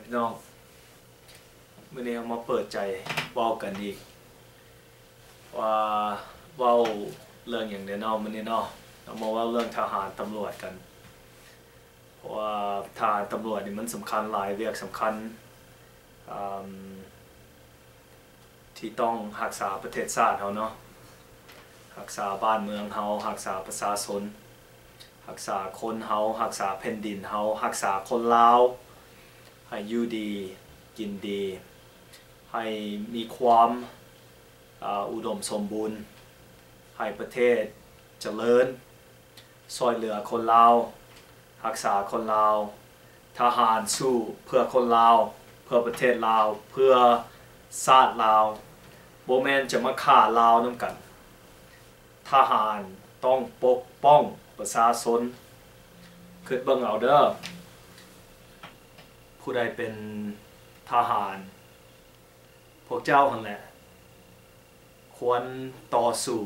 ພີ່ນ້ອງ, ມື້ນີ້ເຮົາມາເປີດໃຈເວົ້າກັນອີກ ວ່າເວົ້າເລື່ອງຫຍັງແດ່ເນາະມື້ນີ້ເນາະ. ເຮົາມາເວົ້າເລື່ອງທະຫານຕຳຫຼວດກັນ ເພາະວ່າທະຫານຕຳຫຼວດນີ້ມັນສຳຄັນຫຼາຍ, ວຽກສຳຄັນ ອາ ທີ່ຕ້ອງຮັກສາປະເທດຊາດເຮົາເນາະ, ຮັກສາບ້ານເມືອງເຮົາ, ຮັກສາປະຊາຊົນ, ຮັກສາຄົນເຮົາ, ຮັກສາແຜ່ນດິນເຮົາ, ຮັກສາຄົນລາວໃຫ້ຢູ່ດີກິນດີ, ໃຫ້ມີຄວາມ ອາ ອຸດົມສົມບູນ, ໃຫ້ປະເທດຈະເລີນ, ຊ່ອຍເຫຼືອຄົນລາວ, ຮັກສາຄົນລາວ. ທະຫານສູ້ເພື່ອຄົນລາວ, ເພື່ອປະເທດລາວ, ເພື່ອຊາດລາວ, ບໍ່ແມ່ນຈະມາຂ້າລາວນຳກັນ. ທະຫານຕ້ອງປົກປ້ອງປະຊາຊົນ. ຄິດເບິ່ງເອົາເດີ້, ຜູ້ໃດເປັນທະຫານ? ພວກເຈົ້າຫັ້ນແຫຼະ ຄວນຕໍ່ສູ້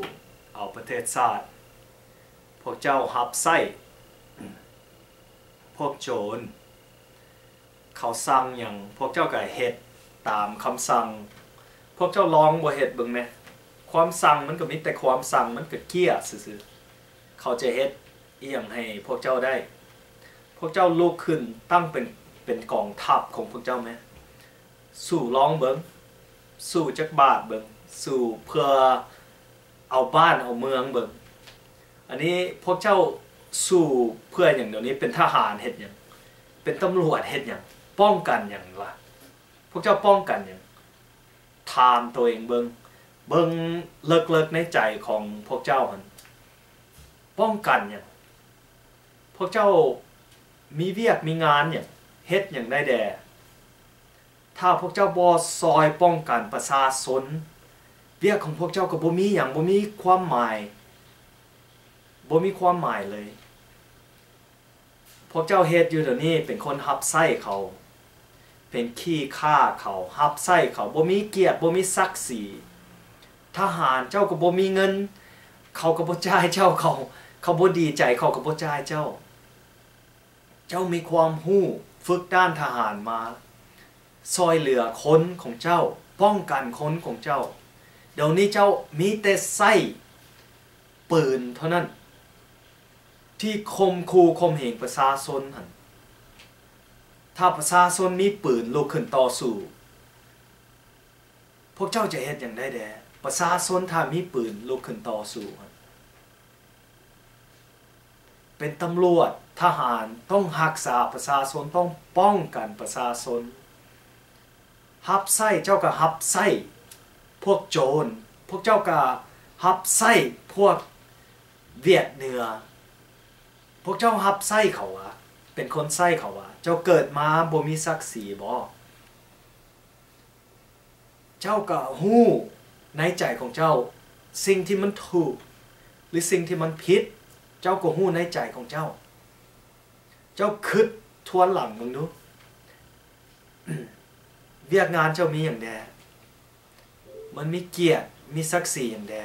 ເອົາປະເທດຊາດ. ພວກເຈົ້າຮັບໃຊ້ພວກໂຈນ, ເຂົາສັ່ງຫຍັງ ພວກເຈົ້າກໍເຮັດຕາມຄຳສັ່ງ. ພວກເຈົ້າລອງບໍ່ເຮັດເບິ່ງແດ່? ຄວາມສັ່ງມັນກໍມີແຕ່ຄວາມສັ່ງ, ມັນກໍເກ້ຍຊື່ໆ. ເຂົາຈະເຮັດອີ່ຫຍັງໃຫ້ພວກເຈົ້າໄດ້? ພວກເຈົ້າລຸກຂຶ້ນຕັ້ງເປັນ ເປັນກອງທັບຂອງພວກເຈົ້າແມ? ສູ້ລອງເບິ່ງ, ສູ້ຈັກບາດເບິ່ງ, ສູ້ເພື່ອເອົາບ້ານເອົາເມືອງເບິ່ງ. ອັນນີ້ພວກເຈົ້າສູ້ເພື່ອຫຍັງ? ດຽວນີ້ເປັນທະຫານເຮັດຫຍັງ? ເປັນຕຳຫຼວດເຮັດຫຍັງ? ປ້ອງກັນຫຍັງລະ? ພວກເຈົ້າປ້ອງກັນຫຍັງ? ຖາມໂຕເອງເບິ່ງ, ເບິ່ງເລິກໆໃນໃຈຂອງພວກເຈົ້າຫັ້ນ ປ້ອງກັນຫຍັງ? ພວກເຈົ້າມີວຽກມີງານຫຍັງ? ເຮັດຫຍັງໄດ້ແດ່? ຖ້າພວກເຈົ້າບໍ່ຊ່ອຍປ້ອງກັນປະຊາຊົນ, ວຽກຂອງພວກເຈົ້າກໍບໍ່ມີຫຍັງ, ບໍ່ມີຄວາມໝາຍ, ບໍ່ມີຄວາມໝາຍເລີຍ. ພວກເຈົ້າເຮັດຢູ່ດຽວນີ້ເປັນຄົນຮັບໃຊ້ເຂົາ, ເປັນຂີ້ຂ້າເຂົາ, ຮັບໃຊ້ເຂົາ, ບໍ່ມີກຽດ, ບໍ່ມີສັກສີ. ທະຫານເຈົ້າກໍບໍ່ມີເງິນ, ເຂົາກໍບໍ່ຈ່າຍເຈົ້າ, ເຂົາ, ເຂົາບໍ່ດີໃຈ, ເຂົາກໍບໍ່ຈ່າຍເຈົ້າ. ເຈົ້າມີຄວາມຮູ້ຝຶກດ້ານທະຫານມາ, ຊ່ອຍເຫຼືອຄົນຂອງເຈົ້າ, ປ້ອງກັນຄົນຂອງເຈົ້າ. ດຽວນີ້ເຈົ້າມີແຕ່ໃຊ້ປືນເທົ່ານັ້ນ ທີ່ຂົ່ມຂູ່ຂົ່ມເຫງປະຊາຊົນຫັ້ນ. ຖ້າປະຊາຊົນມີປືນລຸກຂຶ້ນຕໍ່ສູ້, ພວກເຈົ້າຈະເຮັດຫຍັງໄດ້ແດ່? ປະຊາຊົນຖ້າມີປືນລຸກຂຶ້ນຕໍ່ສູ້ຫັ້ນ ເປັນຕຳຫຼວດ, ທະຫານ, ຕ້ອງຮັກສາປະຊາຊົນ, ຕ້ອງປ້ອງກັນປະຊາຊົນ. ຮັບໃຊ້, ເຈົ້າກໍຮັບໃຊ້ພວກໂຈນ, ພວກເຈົ້າກໍຮັບໃຊ້ພວກຫວຽດເໜືອ. ພວກເຈົ້າຮັບໃຊ້ເຂົາຫວາ? ເປັນຄົນໃຊ້ເຂົາຫວາ? ເຈົ້າເກີດມາບໍ່ມີສັກສີບໍ? ເຈົ້າກໍຮູ້ໃນໃຈຂອງເຈົ້າ ສິ່ງທີ່ມັນຖືກ ຫຼື ສິ່ງທີ່ມັນຜິດ, ເຈົ້າກໍຮູ້ໃນໃຈຂອງເຈົ້າ. ເຈົ້າຄິດທວນຫຼັງເບິ່ງດູ, ວຽກງານເຈົ້າມີຫຍັງແດ່? ມັນມີກຽດ, ມີສັກສີຫຍັງແດ່?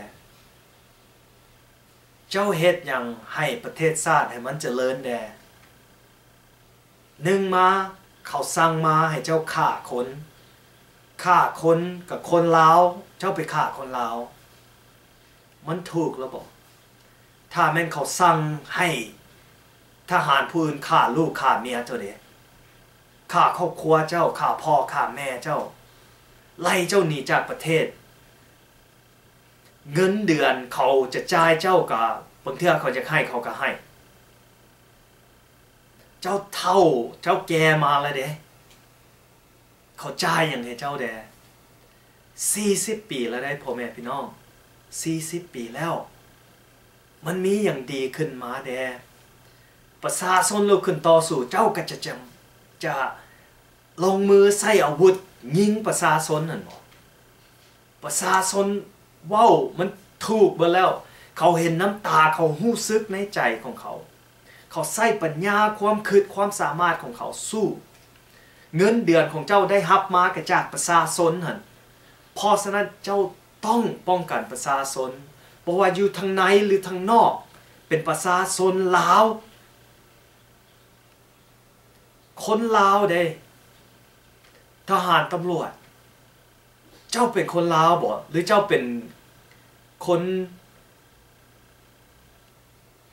ເຈົ້າເຮັດຫຍັງໃຫ້ປະເທດຊາດໃຫ້ມັນຈະເລີນແດ່? ໜຶ່ງມາ, ເຂົາສັ່ງມາໃຫ້ເຈົ້າຂ້າຄົນ, ຂ້າຄົນກັບຄົນລາວ, ເຈົ້າໄປຂ້າຄົນລາວ, ມັນຖືກແລ້ວບໍ? ຖ້າແມ່ນເຂົາສັ່ງໃຫ້ທະຫານຜູ້ອື່ນຂ້າລູກຂ້າເມຍເຈົ້າເດ, ຂ້າຄອບຄົວເຈົ້າ, ຂ້າພໍ່ຂ້າແມ່ເຈົ້າ, ໄລ່ເຈົ້າໜີຈາກປະເທດ, ເງິນເດືອນເຂົາຈະຈ່າຍເຈົ້າກະ ບາງເທື່ອເຂົາຢາກໃຫ້ເຂົາກະໃຫ້. ເຈົ້າເຖົ້າເຈົ້າແກ່ມາແລ້ວເດ້, ເຂົາຈ່າຍຫຍັງໃຫ້ເຈົ້າແດ່? ສີ່ສິບປີແລ້ວເດ້ ພໍ່ແມ່ພີ່ນ້ອງ, ສີ່ສິບປີແລ້ວ, ມັນມີຫຍັງດີຂຶ້ນມາແດ່? ປະຊາຊົນລຸກຂຶ້ນຕໍ່ສູ້, ເຈົ້າກໍຈະ ຈະ ຈະລົງມືໃຊ້ອາວຸດຍິງປະຊາຊົນຫັ້ນບໍ? ປະຊາຊົນເວົ້າມັນຖືກເບິດແລ້ວ. ເຂົາເຫັນນ້ຳຕາ, ເຂົາຮູ້ສຶກໃນໃຈຂອງເຂົາ. ເຂົາໃຊ້ປັນຍາ, ຄວາມຄິດ, ຄວາມສາມາດຂອງເຂົາສູ້. ເງິນເດືອນຂອງເຈົ້າໄດ້ຮັບມາກໍຈາກປະຊາຊົນຫັ້ນ. ເພາະສະນັ້ນເຈົ້າຕ້ອງປ້ອງກັນປະຊາຊົນ. ບໍ່ວ່າຢູ່ທາງໃນ ຫຼື ທາງນອກ, ເປັນປະຊາຊົນລາວ. ຄົນລາວເດ້, ທະຫານຕຳຫຼວດ, ເຈົ້າເປັນຄົນລາວບໍ ຫຼືເຈົ້າເປັນຄົນ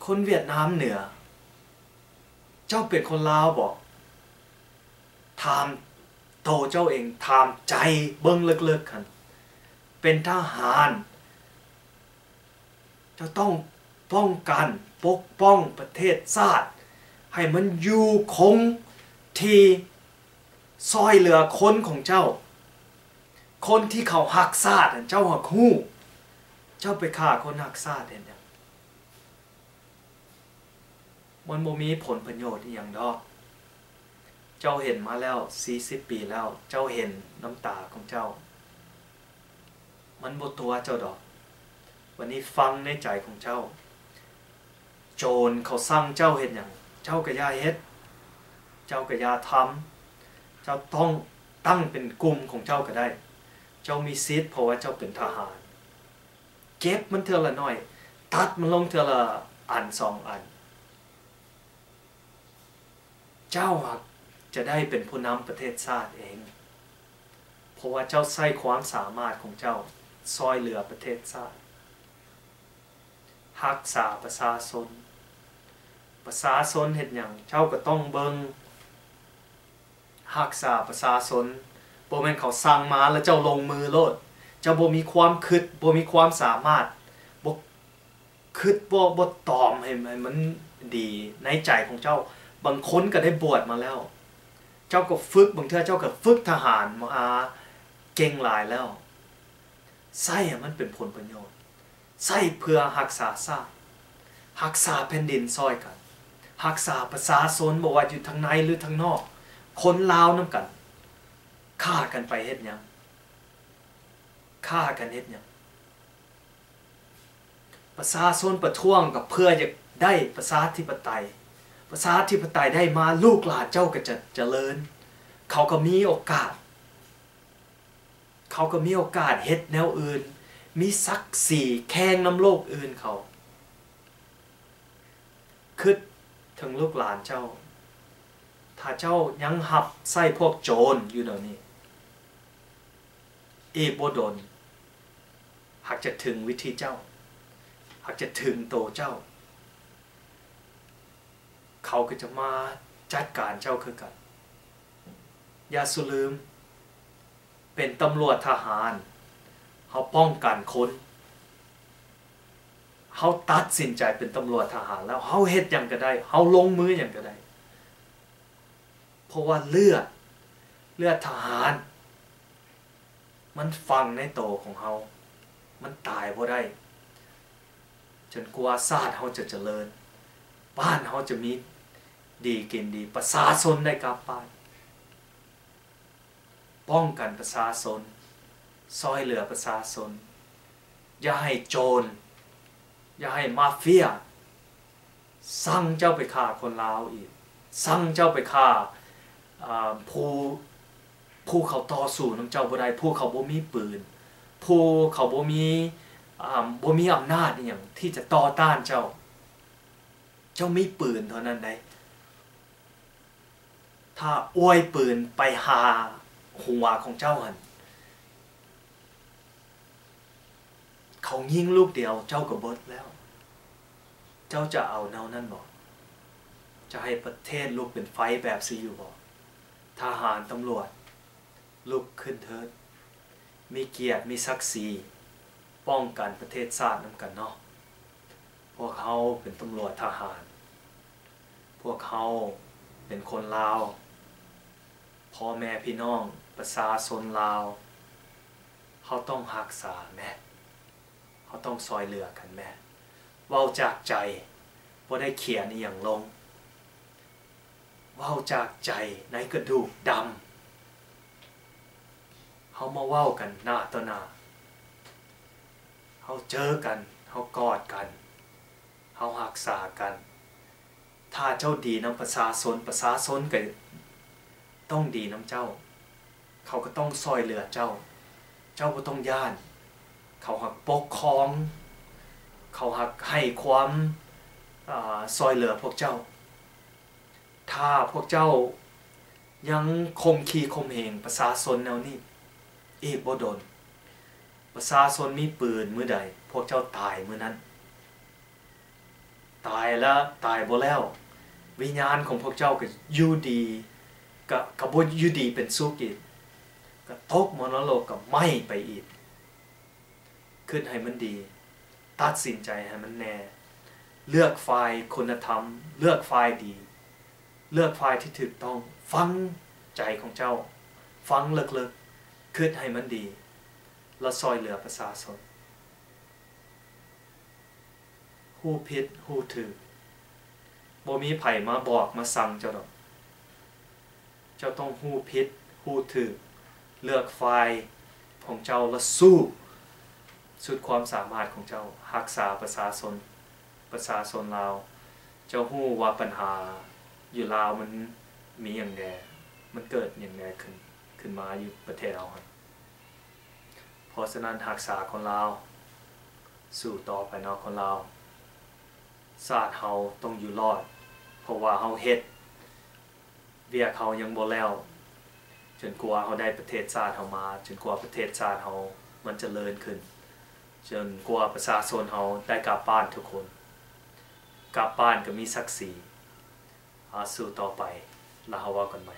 ຄົນຫວຽດນາມເໜືອ? ເຈົ້າເປັນຄົນລາວບໍ? ຖາມໂຕເຈົ້າເອງ, ຖາມໃຈເບິ່ງເລິກໆຫັ້ນ. ເປັນທະຫານ ເຈົ້າຕ້ອງປ້ອງກັນ, ປົກປ້ອງປະເທດຊາດໃຫ້ມັນຢູ່ຄົງທີ່, ຊ່ອຍເຫຼືອຄົນຂອງເຈົ້າ, ຄົນທີ່ເຂົາຮັກຊາດຫັ້ນ. ເຈົ້າຫາກຮູ້, ເຈົ້າໄປຂ້າຄົນຮັກຊາດເຮັດຫຍັງ? ມັນບໍ່ມີຜົນປະໂຫຍດອີ່ຫຍັງດອກ. ເຈົ້າເຫັນມາແລ້ວສີ່ສິບປີແລ້ວ, ເຈົ້າເຫັນນຳຕາຂອງເຈົ້າ. ມັນບໍ່ຕົວະເຈົ້າດອກ. ວັນນີ້ຟັງໃນໃຈຂອງເຈົ້າ. ໂຈນເຂົາສັ່ງເຈົ້າເຮັດຫຍັງ, ເຈົ້າກໍຢ່າເຮັດ, ເຈົ້າກໍຢ່າທຳ. ເຈົ້າຕ້ອງຕັ້ງເປັນກຸ່ມຂອງເຈົ້າກໍໄດ້. ເຈົ້າມີສິດ ເພາະວ່າເຈົ້າເປັນທະຫານ. ເກັບມັນເທື່ອລະໜ້ອຍ, ຕັດມັນລົງເທື່ອລະອັນສອງອັນ. ເຈົ້າຫາກຈະໄດ້ເປັນຜູ້ນຳປະເທດຊາດເອງ, ເພາະວ່າເຈົ້າໃຊ້ຄວາມສາມາດຂອງເຈົ້າຊ່ອຍເຫຼືອປະເທດຊາດ, ຮັກສາປະຊາຊົນ. ປະຊາຊົນເຮັດຫຍັງ, ເຈົ້າກໍຕ້ອງເບິ່ງ, ຮັກສາປະຊາຊົນ. ບໍ່ແມ່ນເຂົາສັ່ງມາແລ້ວເຈົ້າລົງມືໂລດ. ເຈົ້າບໍ່ມີຄວາມຄິດ, ບໍ່ມີຄວາມສາມາດ, ບໍ່ ຄິດບໍ່ ບໍ່ຕອມໃຫ້ ໃຫ້ມັນດີໃນໃຈຂອງເຈົ້າ. ບາງຄົນກໍໄດ້ບວດມາແລ້ວ, ເຈົ້າກໍຝຶກ, ບາງເທື່ອເຈົ້າກໍຝຶກທະຫານມາເກັ່ງຫຼາຍແລ້ວ. ໃຊ້ໃຫ້ມັນເປັນຜົນປະໂຫຍດ, ໃຊ້ເພື່ອຮັກສາຊາດ, ຮັກສາແຜ່ນດິນຊ່ອຍກັນ, ຮັກສາປະຊາຊົນ, ບໍ່ວ່າຢູ່ທາງໃນ ຫຼື ທາງນອກ, ຄົນລາວນຳກັນ. ຂ້າກັນໄປເຮັດຫຍັງ? ຂ້າກັນເຮັດຫຍັງ? ປະຊາຊົນປະທ້ວງກໍເພື່ອຢາກໄດ້ປະຊາທິປະໄຕ. ປະຊາທິປະໄຕໄດ້ມາ, ລູກຫຼານເຈົ້າກໍຈະຈະເລີນ. ເຂົາກໍມີໂອກາດ, ເຂົາກໍມີໂອກາດເຮັດແນວອື່ນ, ມີສັກສີແຂ່ງນຳໂລກອື່ນເຂົາ. ຄິດເຖິງລູກຫຼານເຈົ້າ. ຖ້າເຈົ້າຍັງຮັບໃຊ້ພວກໂຈນຢູ່ແນວນີ້, ອີກບໍ່ດົນຫາກຈະເຖິງວິທີເຈົ້າ, ຫາກຈະເຖິງໂຕເຈົ້າ, ເຂົາກໍຈະມາຈັດການເຈົ້າຄືກັນ. ຢ່າສູ່ລືມ, ເປັນຕຳຫຼວດທະຫານ, ເຮົາປ້ອງກັນຄົນ, ເຮົາຕັດສິນໃຈເປັນຕຳຫຼວດທະຫານແລ້ວ, ເຮົາເຮັດຫຍັງກໍໄດ້, ເຮົາລົງມືຫຍັງກໍໄດ້. ເພາະວ່າເລືອດ, ເລືອດທະຫານ ມັນຝັງໃນໂຕຂອງເຮົາ, ມັນຕາຍບໍ່ໄດ້ ຈົນກວ່າຊາດເຮົາຈະຈະເລີນ, ບ້ານເຮົາຈະມີດີກິນດີ, ປະຊາຊົນໄດ້ກັບບ້ານ. ປ້ອງກັນປະຊາຊົນ, ຊ່ອຍເຫຼືອປະຊາຊົນ, ຢ່າໃຫ້ໂຈນ, ຢ່າໃຫ້ມາເຟຍ ສັ່ງເຈົ້າໄປຂ້າຄົນລາວອີກ, ສັ່ງເຈົ້າໄປຂ້າ ອາ ຜູ້ ຜູ້ເຂົາຕໍ່ສູ້ນຳເຈົ້າບໍ່ໄດ້, ຜູ້ເຂົາບໍ່ມີປືນ, ຜູ້ເຂົາບໍ່ມີ ອາ ບໍ່ມີອຳນາດອີ່ຫຍັງທີ່ຈະຕໍ່ຕ້ານເຈົ້າ. ເຈົ້າມີປືນເທົ່ານັ້ນໃດ. ຖ້າອວຍປືນໄປຫາຫົວຂອງເຈົ້າຫັ້ນ, ເຂົາຍິງລູກດຽວເຈົ້າກໍເບິດແລ້ວ. ເຈົ້າຈະເອົາແນວນັ້ນບໍ? ຈະໃຫ້ປະເທດລຸກເປັນໄຟແບບຊີ້ຢູ່ບໍ? ທະຫານ, ຕຳຫຼວດ, ລຸກຂຶ້ນເທີດ. ມີກຽດ, ມີສັກສີ, ປ້ອງກັນປະເທດຊາດນຳກັນເນາະ. ພວກເຮົາເປັນຕຳຫຼວດ, ທະຫານ, ພວກເຮົາເປັນຄົນລາວ, ພໍ່ແມ່ພີ່ນ້ອງປະຊາຊົນລາວ, ເຮົາຕ້ອງຮັກສາແມະ, ເຮົາຕ້ອງຊ່ອຍເຫຼືອກັນແມະ. ເວົ້າຈາກໃຈ, ບໍ່ໄດ້ຂຽນອີ່ຫຍັງລົງ. ເວົ້າຈາກໃຈໃນກະດູກດຳ. ເຮົາມາເວົ້າກັນໜ້າຕໍ່ໜ້າ. ເຮົາເຈີກັນ, ເຮົາກອດກັນ, ເຮົາຮັກສາກັນ. ຖ້າເຈົ້າດີນຳປະຊາຊົນ, ປະຊາຊົນກໍຕ້ອງດີນຳເຈົ້າ. ເຂົາກໍຕ້ອງຊ່ອຍເຫຼືອເຈົ້າ. ເຈົ້າບໍ່ຕ້ອງຢ້ານ. ເຂົາຫາກປົກຄອງ, ເຂົາຫາກໃຫ້ຄວາມ ອາ ຊ່ອຍເຫຼືອພວກເຈົ້າ. ຖ້າພວກເຈົ້າ ຍັງຂົ່ມຂູ່ຂົ່ມເຫງປະຊາຊົນແນວນີ້ອີກບໍ່ດົນ. ປະຊາຊົນມີປືນມື້ໃດ, ພວກເຈົ້າຕາຍມື້ນັ້ນ. ຕາຍແລ້ວຕາຍບໍ່ແລ້ວ, ວິນຍານຂອງພວກເຈົ້າກໍຢູ່ດີ, ກໍ ກໍບໍ່ຢູ່ດີເປັນສຸກອີກ, ກໍຕົກມະນະລົກ, ກໍໄໝ້ໄປອີກ. ຄິດໃຫ້ມັນດີ, ຕັດສິນໃຈໃຫ້ມັນແນ່, ເລືອກຝ່າຍຄຸນນະທຳ, ເລືອກຝ່າຍດີ, ເລືອກຝ່າຍທີ່ຖືກຕ້ອງ. ຟັງໃຈຂອງເຈົ້າ, ຟັງເລິກໆ, ຄິດໃຫ້ມັນດີ ແລະ ຊ່ອຍເຫຼືອປະຊາຊົນ. ຮູ້ຜິດຮູ້ຖືກ, ບໍ່ມີໃຜມາບອກມາສັ່ງເຈົ້າດອກ. ເຈົ້າຕ້ອງຮູ້ຜິດຮູ້ຖືກ, ເລືອກຝ່າຍຂອງເຈົ້າ ແລະ ສູ້ສຸດຄວາມສາມາດຂອງເຈົ້າ, ຮັກສາປະຊາຊົນ, ປະຊາຊົນລາວ. ເຈົ້າຮູ້ວ່າບັນຫາຢູ່ລາວມັນມີຫຍັງແດ່? ມັນເກີດຫຍັງແດ່ຂຶ້ນ, ຂຶ້ນມາຢູ່ປະເທດເຮົາຫັ້ນ? ເພາະສະນັ້ນ ຮັກສາຄົນລາວ, ສູ້ຕໍ່ໄປເນາະຄົນລາວ. ຊາດເຮົາຕ້ອງຢູ່ລອດ, ເພາະວ່າເຮົາເຮັດວຽກເຮົາຍັງບໍ່ແລ້ວ, ຈົນກວ່າເຮົາໄດ້ປະເທດຊາດເຮົາມາ, ຈົນກວ່າປະເທດຊາດເຮົາມັນຈະເລີນຂຶ້ນ, ຈົນກວ່າປະຊາຊົນເຮົາໄດ້ກັບບ້ານທຸກຄົນ, ກັບບ້ານກໍມີສັກສີ. ອາ, ສູ້ຕໍ່ໄປ, ແລ້ວເຮົາເວົ້າກັນໃໝ່.